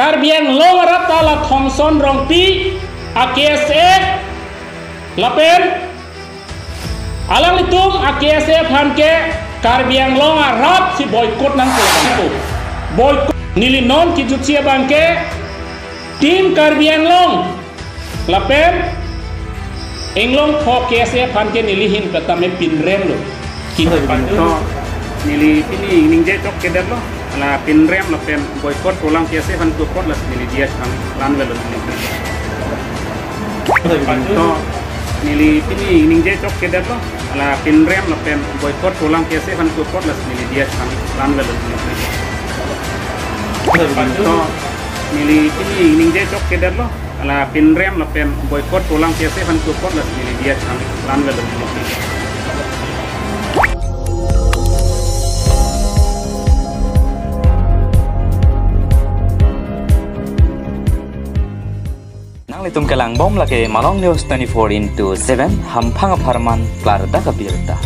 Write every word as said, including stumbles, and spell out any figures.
Karbi Anglong arat ta la Thomson Rongpi a K S A lapen alanglitum a K S A aphan ke Karbi Anglong arat si boycott nangpo. Boycott. Neli non kejutsi abang ke Team Karbi Anglong lapen Inglongpho K S A aphan ke neli ahin petame pinrem lo. Kihoi padu. To neli pini ningje chok kedetlo. La pinrem lapen boycott program K S A aphan ke apot la neli diya chang lan velo neli. To neli pini ningje chok kedetlo. La pinrem lapen boycott program K S A aphan ke apot la neli diya chang lan velo neli. To neli pini ningje chok kedetlo. La pinrem lapen boycott program K S A aphan ke apot la neli diya chang lan velo neli. Nanglitum kelang bom lake Malong News twenty-four into seven, hamphang apharman klardak abirta.